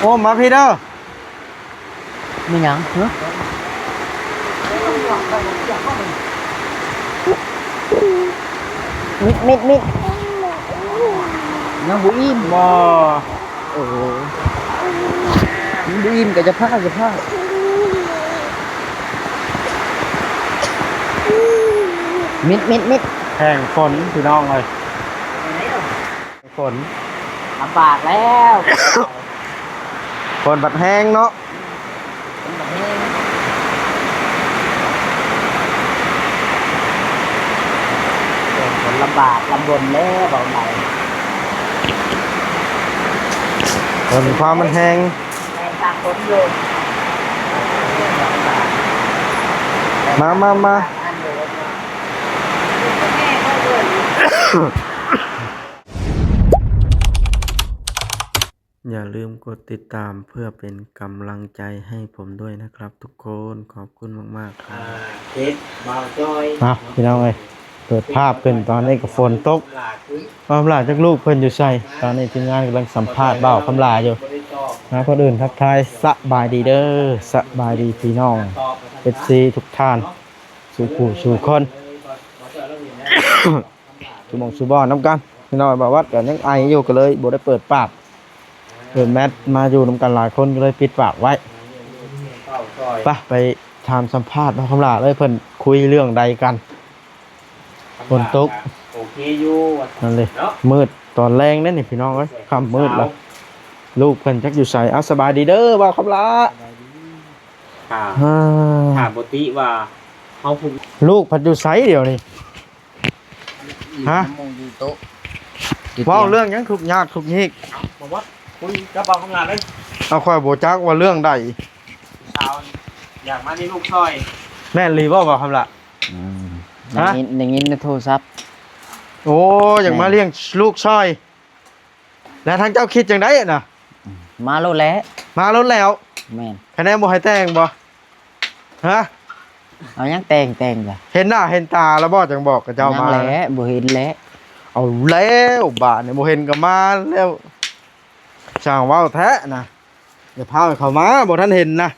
ໂອ້ ມາພີ້ເດີ. ມີຫຍັງ? ຫື? ມິດ ມິດ ມິດ ຍັງບໍ່ອີ່ມບໍ່? ໂອ້ໂຫ ຍັງບໍ່ອີ່ມກໍຈະພາກ ຈະພາກ. ມິດ ມິດ ມິດ ແຫ້ງຝົນ ພີ່ນ້ອງເອີຍ. ຝົນ ລຳບາກແລ້ວ ຝົນບັດແຮງເນາະ ຝົນບັດແຮງ ຝົນລຳບາກລຳບົນແລ້ວ ເວົ້າໄດ້ ຝົນຟ້າມັນແຮງ ແຮງຕາກຝົນຢູ່ ມາ ມາ ມາ. ຢ່າລືມກົດຕິດຕາມເພື່ອເປັນກຳລັງໃຈໃຫ້ຜົມດ້ວຍນະຄັບທຸກຄົນ. ຂອບຄຸນມາກໆ ອ່າ ເພຈບ່າວຈ້ອຍ ເອົາ ພີ່ນ້ອງເອີຍ ເປີດພາບຂຶ້ນ ຕອນນີ້ກໍຝົນຕົກ. ບ່າວຄຳຫຼ້າຈັກລູກເພິ່ນຢູ່ໃສ? ຕອນນີ້ທີມງານກຳລັງສຳພາດບ່າວຄຳຫຼ້າຢູ່ນະ. ກ່ອນອື່ນທັກທາຍສະບາຍດີເດີ ສະບາຍດີພີ່ນ້ອງ ເອັຟຊີ ທຸກທ່ານ ສູ່ຜູ້ສູ່ຄົນ ສູ່ໝ່ອງສູ່ບ່ອນນຳກັນ. ນ້ອຍບ່າວວັດກໍຍັງໄອຢູ່ ກໍເລີຍບໍ່ໄດ້ເປີດປາກ. ເອີ ແມັດມາຢູ່ນຳກັນຫຼາຍຄົນ ກໍເລີຍປິດປາກໄວ້. ໄປ ໄປຖາມສຳພາດບ່າວຄຳຫຼ້າເລີຍ ເພິ່ນຄຸຍເລື່ອງໃດກັນ. ຝົນຕົກ ໂອເຄຢູ່ວ່າຊັ້ນ ນັ້ນເລີຍເນາະ ມືດຕອນແລງເດ້ນີ້ ພີ່ນ້ອງເອີຍ ຄ່ຳມືດແລ້ວ. ລູກເພິ່ນຈັກຢູ່ໃສ? ເອົາ ສະບາຍດີເດີບ່າວຄຳຫຼ້າ. ຖ້າ ຖ້າບໍ່ຕິວ່າເຮົາ ລູກພັດຢູ່ໃສດຽວນີ້? ຮະ? ເວົ້າເລື່ອງຫຍັງທຸກຍາກທຸກຍາກ? ເອົາ ບໍ່ວ່າ ຄຸຍກັບບ່າວຄຳຫຼ້າເລີຍ. ເອົາ ຂ້ອຍບໍ່ຈັກວ່າເລື່ອງໃດ. ສາວຢາກມາລ້ຽງລູກຊ່ອຍ. ແມ່ນອີ່ຫຼີບໍ່ບ່າວຄຳຫຼ້າ? ອືມ ຮະ? ໄດ້ຍິນ ໄດ້ຍິນໃນໂທລະສັບ. ໂອ້ ຢາກມາລ້ຽງລູກຊ່ອຍ. ແລ້ວທາງເຈົ້າຄິດຈັ່ງໃດນະ? ມາໂລດແຫຼະ ມາໂລດແລ້ວ. ແມ່ນ. ຄະແນນບໍ່ໃຫ້ແຕ່ງບໍ່? ຮະ? ເອົາຫຍັງແຕ່ງ ແຕ່ງກະ ເຫັນໜ້າເຫັນຕາແລ້ວບໍ່ ຈັ່ງບອກເຂົາເຈົ້າມາ? ຍັງແຫຼະ ບໍ່ເຫັນແຫຼະ. ເອົາແລ້ວບາດນີ້ ບໍ່ເຫັນກໍມາແລ້ວ. ຊ່າງເວົ້າແທ້ນະ. ຢ່າພາໃຫ້ເຂົາມາ ບໍ່ທັນເຫັນນະ.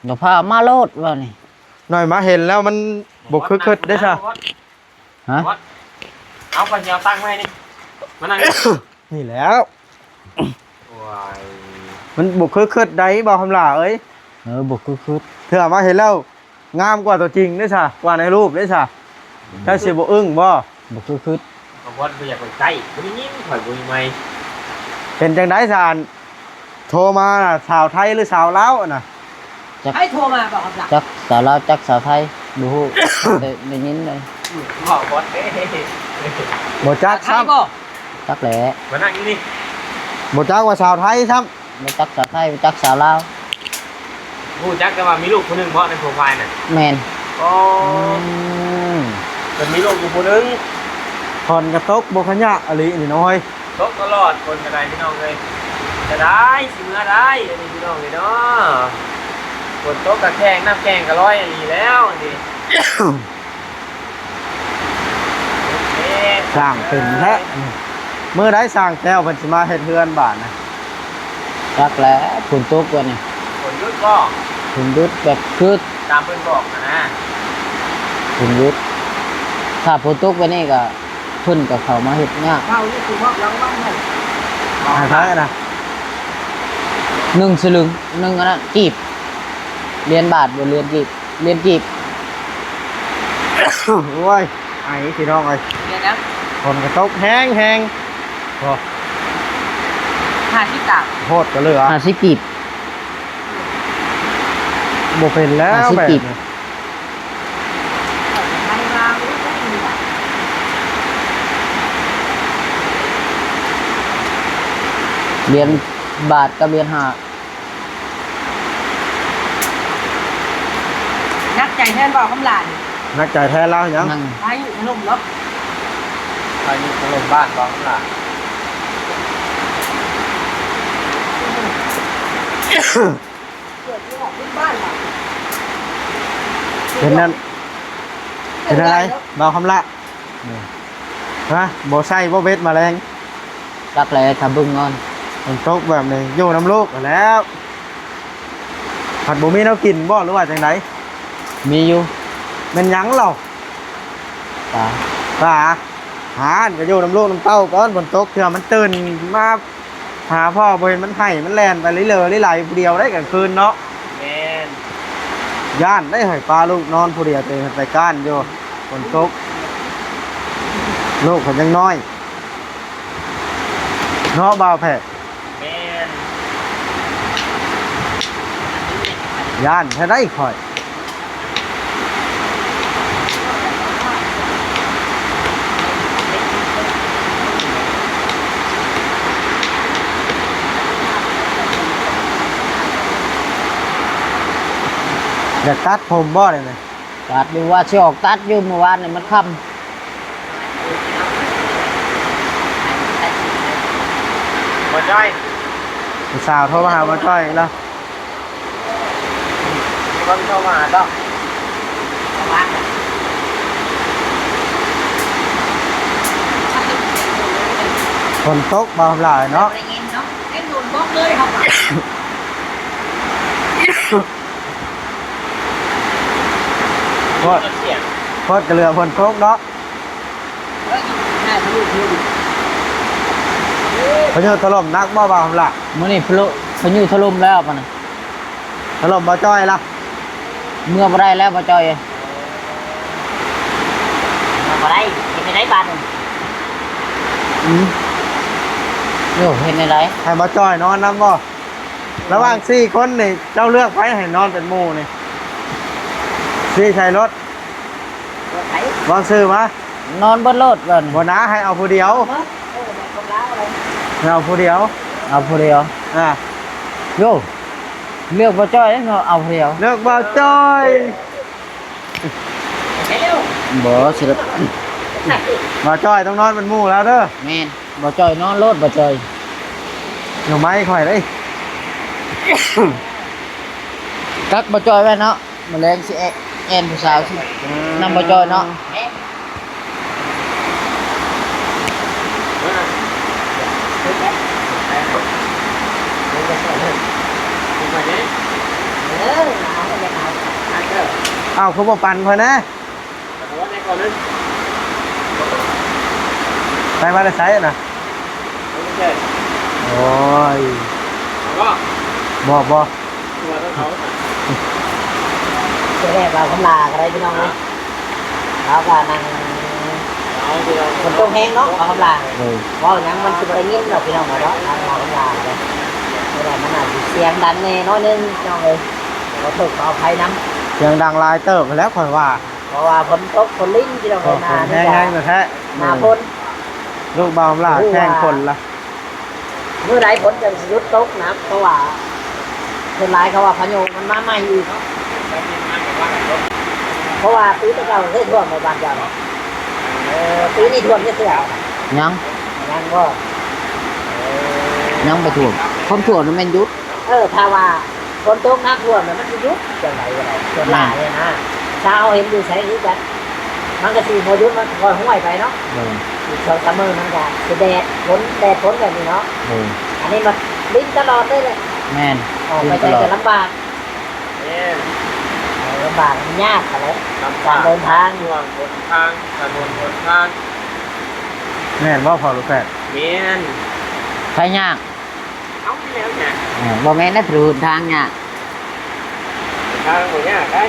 ບໍ່ພາມາໂລດວ່ານີ້. ໜ້ອຍມາເຫັນແລ້ວມັນບໍ່ຄືຄິດເດ້ຊະ. ຮະ? ເອົາ ຂ້ອຍຊິເອົາຕັ່ງໄວ້ນີ້ ມານັ່ງນີ້ແຫຼ້ວ. ໂອ້ຍ ມັນບໍ່ຄືຄິດໃດ ບ່າວຄຳຫຼ້າເອີຍ. ເອີ ບໍ່ຄືຄິດ. ເທື່ອມາເຫັນແລ້ວ ງາມກວ່າຕົວຈິງເດ້ຊະ ກວ່າໃນຮູບເດ້ຊະ. ເຈົ້າຊິບໍ່ອຶ້ງບໍ່? ບໍ່ຄືຄິດ. ບ່າວວັດບໍ່ຢາກໄປໃກ້ ບໍ່ໄດ້ຍິນ ຂ້ອຍບໍ່ມີໄມ. ເປັນຈັ່ງໃດຊະ ອັນໂທມານະ ສາວໄທຫຼືສາວລາວນະ? ຈັກ ໃຜໂທມາບໍ່ຄັບ? ຈັກສາວລາວ ຈັກສາວໄທ ບໍ່ຮູ້ ໄດ້ ໄດ້ຍິນເລີຍ. ບ່າວວັດເດ້ ບໍ່ຈັກຊ້ຳ. ຈັກແຫຼະ ມານັ່ງຢູ່ນີ້. ບໍ່ຈັກວ່າສາວໄທຊ້ຳ. ບໍ່ຈັກສາວໄທ ບໍ່ຈັກສາວລາວ. ຮູ້ຈັກແຕ່ວ່າມີລູກຜູ້ໜຶ່ງເບາະໃນໂປຣໄຟລ໌ນະ? ແມ່ນ. ອໍ ອືມ ເພິ່ນມີລູກຢູ່ຜູ້ໜຶ່ງ. ຝົນກໍຕົກບໍ່ຂະຍະອີ່ຫຼີນີ້ນ້ອຍ. ຕົກຕະຫຼອດ ຝົນກໍໄດ້ພີ່ນ້ອງເອີຍ. ຈະໄດ້ຊິເມືອໄດ້ອັນນີ້ພີ່ນ້ອງເອີຍເນາະ. ຝົນຕົກກໍແຂງ ນ້ຳແຂງກໍລອຍອີ່ຫຼີແລ້ວນີ້. ສ້າງເປັນແທ້. ມື້ໃດຊ່າງແກ້ວເພິ່ນຊິມາເຮັດເຮືອນບາດນະ? ຈັກແຫຼະ ຝົນຕົກວ່ານີ້. ຝົນຢຸດບໍ່? ຝົນຢຸດແບບຄືຕາມເພິ່ນບອກຫັ້ນນະ. ຝົນຢຸດ ຖ້າຝົນຕົກແບບນີ້ກໍ ເພິ່ນກໍເຂົ້າມາເຮັດຍາກ. ເວົ້າຢູ່ ຊິມອບລາງວັນໃຫ້ ໃຫ້ໃຜນະ? ໜຶ່ງສະລຶງ ໜຶ່ງອັນນັ້ນ ກີບ ຫຼຽນບາດບໍ່ ຫຼຽນກີບ ຫຼຽນກີບ. ໂອ້ຍ ໄອພີ່ນ້ອງເອີຍ. ເປັນຫຍັງ? ຝົນກໍຕົກແຮງໆ. ໂອ້ ຫ້າສິບຕາງ ໂພດກໍເຫຼືອ ຫ້າສິບກີບ. ບໍ່ເປັນແລ້ວ ຫ້າສິບ ແບບນີ້. ຫຼຽນບາດກັບຫຼຽນຫ້າ. ໜັກໃຈແທນບ່າວຄຳຫຼ້ານີ້. ໜັກໃຈແທນລາວຫຍັງ? ພາຍຸຖະຫຼົ່ມເນາະ. ພາຍຸຖະຫຼົ່ມບ້ານບ່າວຄຳຫຼ້າ. ເປັນນັ້ນ ເປັນໃດ ບ່າວຄຳຫຼ້າ? ນີ້ ຮະ ບໍ່ໃສ່ບໍ່ເບັດມາແລງ? ຈັກແຫຼະ ຖ້າເບິ່ງກ່ອນ. ຝົນຕົກແບບນີ້ຢູ່ນຳລູກຫັ້ນແຫຼ້ວ. ພັດບໍ່ມີແນວກິນບໍ່ ຫຼືວ່າຈັ່ງໃດ? ມີຢູ່. ແມ່ນຫຍັງເຫຼົ່າ? ປາ. ປາ. ຫານ ກໍຢູ່ນຳລູກນຳເຕົ້າກ່ອນ ຝົນຕົກ ເທື່ອມັນຕື່ນມາ ຫາພໍ່ບໍ່ເຫັນ ມັນໄຫ້ ມັນແລ່ນໄປລິເຫຼີລິໄຫຼຜູ້ດຽວໄດ໋ກາງຄືນເນາະ. ແມ່ນ. ຢ້ານໄດ໋ ໃຫ້ປາລູກນອນຜູ້ດຽວ ໂຕເອງໄປກ້ານຢູ່ ຝົນຕົກ ລູກເພິ່ນຍັງນ້ອຍເນາະ ບ່າວແພດ. ແມ່ນ. ຢ້ານແທ້ໄດ໋ຂ້ອຍ. ຢາກຕັດຜົມບໍ່ນີ້ນະ? ຕັດຢູ່ ວ່າຊິອອກຕັດຢູ່ ມື້ວານນີ້ມັນຄ່ຳ. ບໍ່ຈ້ອຍ ຜູ້ສາວໂທມາຫາບໍ່ຈ້ອຍແລ້ວ. ມີຄົນໂທມາຫາເຈົ້າ. ຝົນຕົກບໍ່ຫຼາຍເນາະ. ໂພດ ໂພດກະເຫຼືອຝົນຕົກເນາະ. ພາຍຸຖະຫຼົ່ມໜັກບໍ່ ບ່າວຄຳຫຼ້າ? ມື້ນີ້ພາຍຸ ພາຍຸຖະຫຼົ່ມແລ້ວປະນະ. ຖະຫຼົ່ມບໍ່ຈ້ອຍລະ? ເມືອບໍ່ໄດ້ແລ້ວບໍ່ຈ້ອຍ. ເມືອບໍ່ໄດ້ ເຮັດແນວໃດບາດນີ້? ອືມ ໂອ້ ເຮັດແນວໃດ? ໃຫ້ບໍ່ຈ້ອຍນອນນຳບໍ່? ລະຫວ່າງສີ່ຄົນນີ້ ເຈົ້າເລືອກໃຜໃຫ້ນອນເປັນໝູ່ນີ້? ຊີ້ໃສ່ໂລດ. ເລືອກໃຜ? ເວົ້າຊື່ມາ. ນອນເບິດໂລດບັດນີ້. ບໍ່ນາ ໃຫ້ເອົາຜູ້ດຽວ. ເອີ ແມ່ນຄວາມລາວເລີຍ. ໃຫ້ເອົາຜູ້ດຽວ. ເອົາຜູ້ດຽວ. ອ່າ ໂຢ ເລືອກບໍ່ຈ້ອຍເນາະ ເອົາຜູ້ດຽວ. ເລືອກບໍ່ຈ້ອຍ. ບໍ່ຊິ ບໍ່ຈ່ອຍຕ້ອງນອນເປັນໝູ່ລາວເດີ. ແມ່ນ ບໍ່ຈ່ອຍນອນໂລດ ບໍ່ຈ່ອຍ. ດອກໄມ້ຂ້ອຍເດ້ ກັກບໍ່ຈ່ອຍໄວ້ເນາະ. ມື້ແລງຊິແອ- ແອ່ນຜູ້ສາວຊິ ອືມ ນຳບໍ່ຈ່ອຍເນາະ. ອ້າວ ຄືບໍ່ປັ່ນຂ້ອຍແດ່? ໄປມາແຕ່ໃສນະ? ໂອ້ຍ ບໍ່ ບໍ່ ບໍ່. ແຕ່ວ່າຄຳຫຼ້າກໍໄດ້ ພີ່ນ້ອງເອີຍ. ລາວກໍນັ່ງ ຝົນຕົກແຮງເນາະ ເວົ້າຄຳຫຼ້າ. ໂດຍ ເວົ້າຫຍັງມັນຊິບໍ່ໄດ້ຍິນດອກ ພີ່ນ້ອງເອີຍເນາະ. ນາງເວົ້າຄຳຫຼ້າກໍໄດ້ ແຕ່ວ່າມັນອາດຊິສຽງດັງແດ່ໜ້ອຍໜຶ່ງ ພີ່ນ້ອງເອີຍ. ຂໍໂທດຂໍອະໄພນຳ. ສຽງດັງຫຼາຍເຕີບແລ້ວຂ້ອຍວ່າ. ເພາະວ່າຝົນຕົກຝົນລິນ ພີ່ນ້ອງເອີຍ. ໂອ້ ຝົນແຮງໆແທ້ໆ. ໜ້າຝົນ. ລູກບ່າວຄຳຫຼ້າແຂ່ງຝົນລະ. ມື້ໃດຝົນຈັ່ງຊິຢຸດຕົກນະ? ເພາະວ່າສ່ວນຫຼາຍເຂົາວ່າພາຍຸມັນມາໃໝ່ອີກ. ເພາະວ່າປີແຕ່ເກົ່າເຄີຍຖ້ວມບໍ່ບ້ານເຈົ້າ? ເອີ ປີນີ້ຖ້ວມຈັກເທື່ອ? ຍັງ. ຍັງບໍ່? ເອີ ຍັງບໍ່ຖ້ວມ. ຄວາມຖ້ວມນັ້ນແມ່ນຢຸດ. ເອີ ຖ້າວ່າ ຝົນຕົກນ້ຳຖ້ວມນະ ມັນຊິຢຸດຈັ່ງໃດກໍໄດ້ ສ່ວນຫຼາຍນະ. ຊາວເຮົາເຫັນຢູ່ໃສຄືກັນ ມັນກໍຊິບໍ່ຢຸດ ມັນກໍຄ່ອຍຫ້ວຍໄປເນາະ. ໂດຍ ອີກສອງສາມມື້ມັນກໍຊິແດດຝົນ ແດດຝົນແບບນີ້ເນາະ. ໂດຍ ອັນນີ້ມັນລິນຕະຫຼອດເລີຍແຫຼະ. ແມ່ນ ອອກໄປໃສກໍລຳບາກ. ແມ່ນ ເອີ ລຳບາກ ມັນຍາກຫັ້ນແຫຼະ ການເດີນທາງ ຫ່ວງຫົນທາງ ຖະໜົນຫົນທາງ. ແມ່ນບໍ່ພໍ່ລູກແພດ? ແມ່ນ ໃຜຍາກ? ເອົ້າ ແລ້ວຫຍັງ? ເອີ ບໍ່ແມ່ນນະ ຖະໜົນຫົນທາງຍາກ. ທາງບໍ່ຍາກໄດ໋.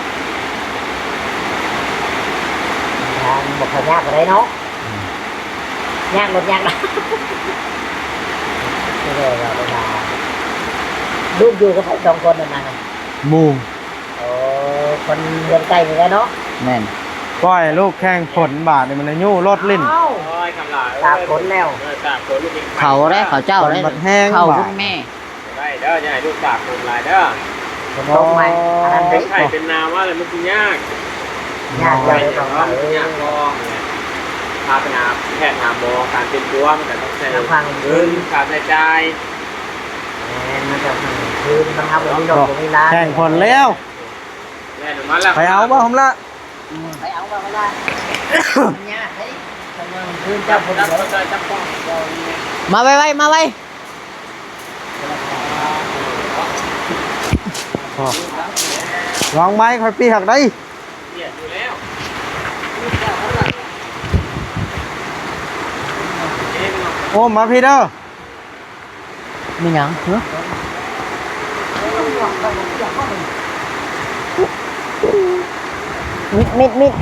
ທາງບໍ່ຄ່ອຍຍາກປານໃດເນາະ. ອືມ ຍາກລົດຍາກລາ. ລູກຢູ່ກັບໃຜສອງຄົນນັ້ນນະ? ໝູ່. ໂອ້ ຄົນເຮືອນໃກ້ນີ້ແຫຼະເນາະ. ແມ່ນ. ປ່ອຍໃຫ້ລູກແຂ່ງຝົນບາດນີ້ ມັນຍູລົດຫຼິ້ນ. ເອົ້າ ໂອ້ຍ ຄຳຫຼ້າເອີຍ ຕາກຝົນແລ້ວ. ເອີ ຕາກຝົນລູກ ເຂົາເດ້ ເຂົາເຈົ້າເດ້ ເຂົາແຮງ ເຂົາ ບາດ ຄຸນແມ່. ໄດ້ເດີ ຢ່າໃຫ້ລູກຕາກຝົນຫຼາຍເດີ. ຝົນຕົກໃໝ່ ອໍ ອັນນັ້ນເດ້ ເປັນໄຂ້ເປັນໜາວມາແລ້ວມັນຊິຍາກ. ຍາກ ໄດ້ເນາະ ມັນຊິຍາກບໍ່. ພາໄປຫາແພດຫາໝໍ ການເປັນຕົວມັນກໍຕ້ອງໃຊ້ເງິນ ຄ່າໃຊ້ຈ່າຍ. ແມ່ນ ມັນກໍຄືມັນເຮົາບໍ່ມີລົດບໍ່ມີລາ ແຂ່ງຝົນແລ້ວ. ແລ່ນອອກມາແລ້ວ ໄປເອົາບໍ່ ຫຳລະ? ອືມ ໄປເອົາບໍ່ ຫຳລະ? ມັນຍາກເດ້. ມາໄວໆ ມາໄວ. ອໍ ລອງໄມ້ຂ້ອຍປຽກໄດ໋. ໂອ້ ມາພີ້ເດີ. ມີຫຍັງ? ຫື? ມິດ ມິດ ມິດ.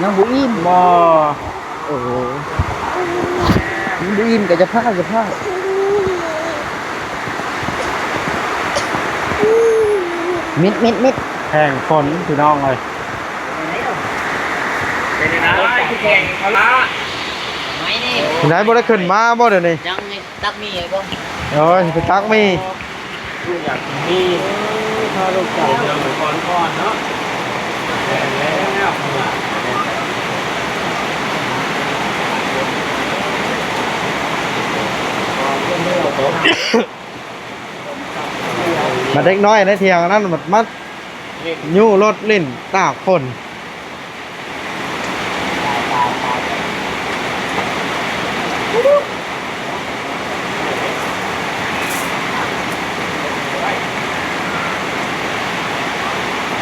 ຍັງບໍ່ອີ່ມ. ບໍ່. ໂອ້ໂຫ ຍັງບໍ່ອີ່ມກໍຈະພາກ ຈະພາກ. ມິດ ມິດ ມິດ. ແຂ່ງຝົນພີ່ນ້ອງເອີຍ. ເປັນຈັ່ງໃດ? ເປັນຈັ່ງໃດ ບໍ່ໄດ້ຂຶ້ນມາບໍ່ດຽວນີ້? ຍັງນີ້. ຕັກໝີ່ໃຫ້ບໍ່? ໂອ້ຍ ໄປຕັກໝີ່. ລູກຢາກກິນໝີ່. ເອີ ພາລູກໄປ ເດີນໄປກ່ອນເນາະ. ມາເດັກນ້ອຍໃນຖຽງອັນນັ້ນ ມາ ມາ ຍູ້ລົດຫຼິ້ນຕາກຝົນ.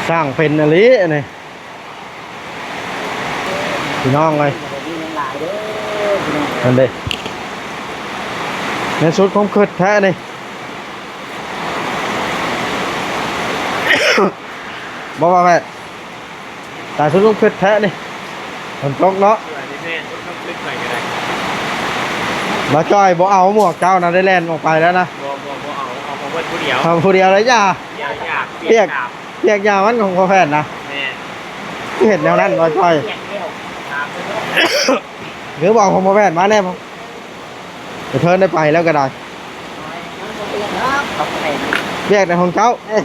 ຊ່າງເປັນອີ່ຫຼີອັນນີ້ ພີ່ນ້ອງເອີຍ. ນັ້ນເດ້ ໃນສຸດຄວາມຄິດແທ້ນີ້. ບໍ່ວ່າແມ່ນ ຕາຍ ສຸດຄວາມຄິດແທ້ນີ້. ຝົນຕົກເນາະ. ອັນນີ້ແມ່ນສຸດຄວາມຄິດຂ້ອຍກໍໄດ້. ບ່າວຈ້ອຍບໍ່ເອົາໝວກເຈົ້ານະ ໄດ້ແລ່ນອອກໄປແລ້ວນະ. ບໍ່ ບໍ່ ບໍ່ເອົາ ເອົາຂອງເພິ່ນຜູ້ດຽວ. ເອົາຜູ້ດຽວເລີຍຈ້າ. ຢາກ ຢາກ ປຽກ ປຽກ ປຽກຢາມັນຂອງພໍ່ແພດນະ. ແມ່ນ. ຄືເຮັດແນວນັ້ນ ບ່າວຈ້ອຍ? ຄືບໍ່ເອົາຂອງພໍ່ແພດມາແດ່? ກະເທີນໄດ້ໄປແລ້ວກໍໄດ້. ປຽກແຕ່ຂອງເຈົ້າ. ເອີ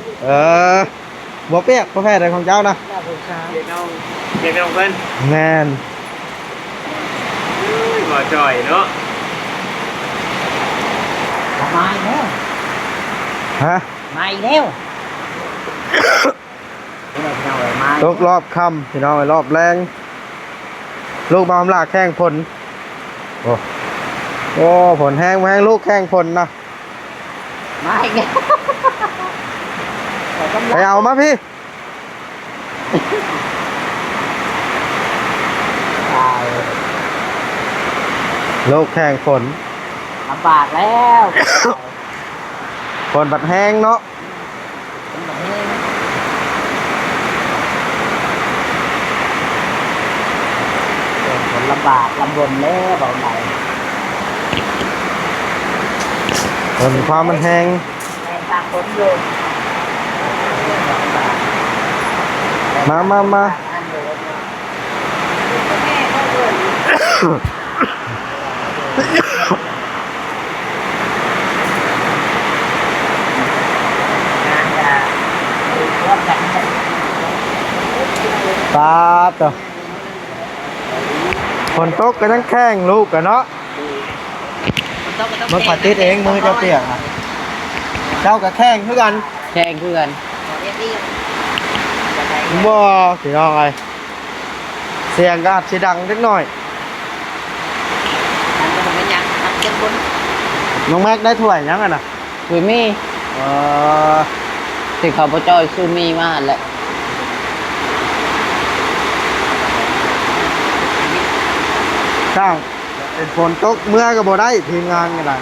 ບໍ່ປຽກ ບໍ່ແພ້ແຕ່ຂອງເຈົ້ານະ. ປຽກຂອງ ປຽກຂອງເພິ່ນ. ແມ່ນ. ໂອ້ຍ ບໍ່ຈ່ອຍເນາະ. ມາອີກແລ້ວ. ຮະ? ມາອີກແລ້ວ. ຕົກຮອບຄ່ຳ ພີ່ນ້ອງເອີຍ ຮອບແລງ. ລູກມາຫາຫຼ້າແຂ່ງຝົນ. ໂອ້ ໂອ້ ຝົນແຮງ ແຮງ ລູກແຂ່ງຝົນນະ. ມາອີກແລ້ວ. ໄປເອົາມາພີ້. ຕາຍ. ລູກແຂ່ງຝົນ. ລຳບາກແລ້ວ. ຝົນບັດແຮງເນາະ. ຄົນລຳບາກລຳບົນແລ້ວ ເວົ້າໄດ້. ຝົນຟ້າມັນແຮງ. ແຮງຕາກຝົນຢູ່. ມາ ມາ ມາ. ປາດໂທ້ ຝົນຕົກກໍຍັງແຂ່ງລູກກັນເນາະ. ມັນກໍຕິດເອງ ມືເຈົ້າປຽກນະ. ເຈົ້າກໍແຂ່ງຄືກັນ. ແຂ່ງຄືກັນ. ບໍ່ ພີ່ນ້ອງເອີຍ. ສຽງກໍອາດຊິດັງຈັກໜ້ອຍ. ນ້ອງແມັກໄດ້ຖ້ວຍຫຍັງຫັ້ນນະ? ถ้ວຍໝີ່. ເອີ ທີ່ເຂົາບໍ່ຈ່ອຍຊື້ໝີ່ມາຫັ້ນແຫຼະ. ຊ່າງ ເປັນຝົນຕົກເມືອກໍບໍ່ໄດ້ ທີມງານກໍໄດ້.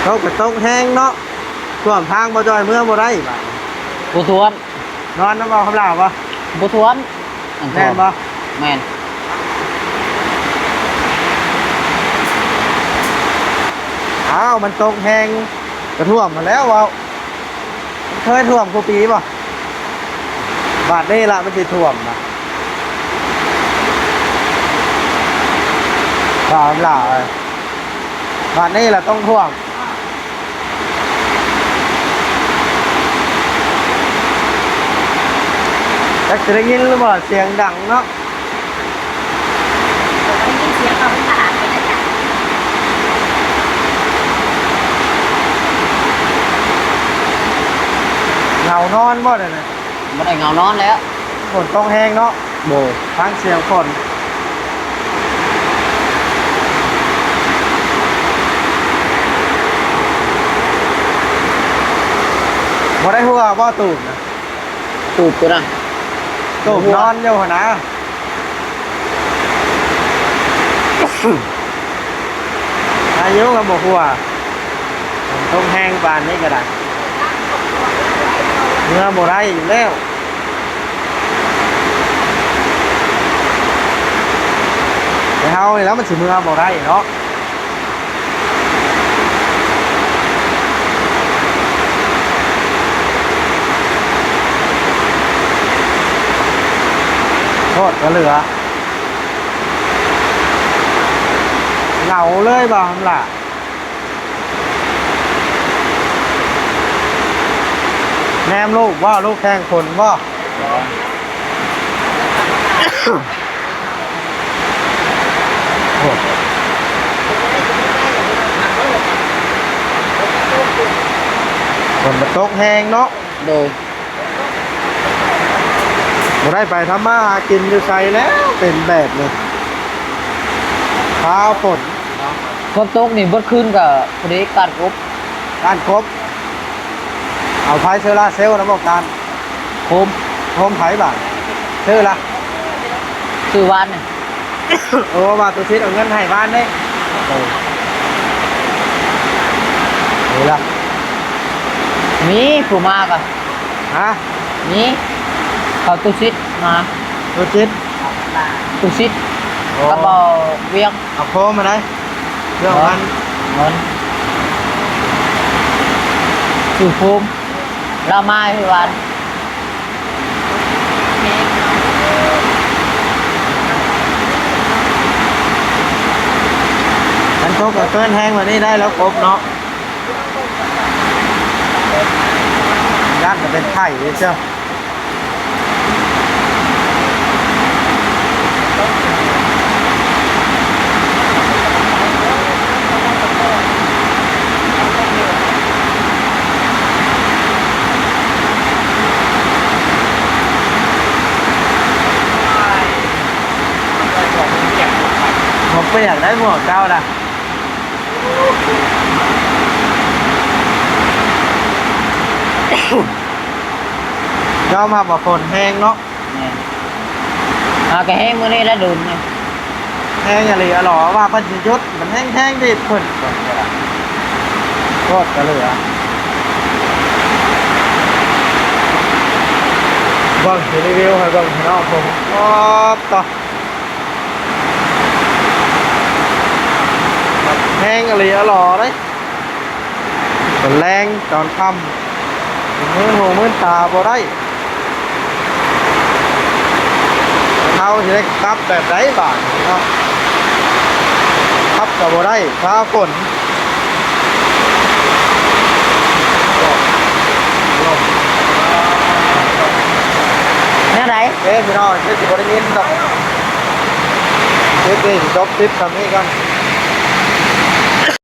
ຕົກກໍຕົກແຮງເນາະ ຖ້ວມທາງ ບໍ່ຈ່ອຍເມືອບໍ່ໄດ້ບາດນີ້. ບໍ່ຖ້ວມ. ນອນນຳເວົ້າຄຳລາວບໍ່? ບໍ່ຖ້ວມ. ແມ່ນບໍ່? ແມ່ນ. ອ້າວ ມັນຕົກແຮງກໍຖ້ວມຫັ້ນແລ້ວເວົ້າ. ມັນເຄີຍຖ້ວມຄູ່ປີບໍ່? ບາດນີ້ລະມັນຊິຖ້ວມນະ. ບາດນີ້ລະຕ້ອງຖ້ວມ. ຈັກຊິໄດ້ຍິນຫຼືບໍ່ ສຽງດັງເນາະ. ໄດ້ຍິນສຽງເຂົາເປັນທະຫານໄປແລ້ວຈ້ະ. ເຫງົານອນບໍ່ນັ້ນນະ? ບໍ່ໄດ້ເຫງົານອນແລ້ວ. ຝົນຕົກແຮງເນາະ. ໂດຍ. ຟັງສຽງຝົນ. ບໍ່ໄດ້ຫົວບໍ່ຕູບນະ? ຕູບພຸ້ນນະ. ຕູບນອນຢູ່ຫັ້ນນະ. ອາຍຸກໍບໍ່ຫົວ. ຝົນຕົກແຮງປານນີ້ກໍໄດ້ ເມືອບໍ່ໄດ້ຢູ່ແລ້ວ. ແຕ່ເຮົານີ້ແຫຼະມັນຊິເມືອບໍ່ໄດ້ເນາະ. ໂຄດກະເຫຼືອ ເຫງົາເລີຍບໍ່ຫັ້ນລະ. ແນມລູກບໍ່? ລູກແຂ່ງຝົນບໍ່? ໂອ້ ຝົນມັນຕົກແຮງເນາະ. ໂດຍ. ບໍ່ໄດ້ໄປທຳມາຫາກິນຢູ່ໃສແລ້ວ ເປັນແບບນີ້ ຟ້າຝົນ. ຝົນຕົກນີ້ເບິດຄືນກໍພໍດີກ້ານກົບ. ກ້ານກົບ. ເອົາໄຟໂຊລາເຊວນຳບໍ່ກ້ານ? ໂຮມ. ໂຮມໃຜບາດ? ຊື້ລະ? ຊື້ວານນີ້. ໂອ້ ວ່າຕຸຊິດເອົາເງິນໃຫ້ວານເດ້. ເອີ ນີ້ລະ ມີຜູ້ມາກະ. ຮະ? ມີ ເຂົາຕຸຊິດມາ. ຕຸຊິດ? ຕຸຊິດ. ໂອ້ ກັບເບົາວຽງ. ເອົາໂຄມມາໄດ້ ເລື່ອງມັນ ເງິນ ຊື້ໂຄມ ລາວມາຄືຫວານ. ມັນຕົກກະເກີນແຮງກວ່ານີ້ໄດ້ແລ້ວກົບເນາະ. ຢ້ານກະເປັນໄຂ້ເດ້ເຈົ້າ. ບໍ່ປຽກໄດ້ໝວກເຈົ້ານະ. ຍອມຮັບວ່າຝົນແຮງເນາະ. ແມ່ນ. ຫາກະແຮງມື້ນີ້ລະດົນນີ້ ແຮງອີ່ຫຼີອະຫຼໍ ວ່າເພິ່ນຊິຢຸດ ມັນແຮງໆດີດຂຶ້ນ. ໂຄດກະເຫຼືອ. ເບິ່ງ ຊິຣີວິວໃຫ້ເບິ່ງພີ່ນ້ອງເບິ່ງ. ໂອດຕະ ແຮງອີ່ຫຼີອະຫຼໍເດ້. ຕອນແລງຕອນຄ່ຳ ມືນຫູມືນຕາບໍ່ໄດ້. ເຮົາຊິໄດ້ຂັບແບບໃດບາດນີ້ເນາະ? ຂັບກໍບໍ່ໄດ້ ຟ້າຝົນ. ແນວໃດ? ເອີ ພີ່ນ້ອງ ຄືຊິບໍ່ໄດ້ຍິນດອກ. ຄລິບນີ້ຊິຈົບຄລິບສ່ຳນີ້ກ່ອນ.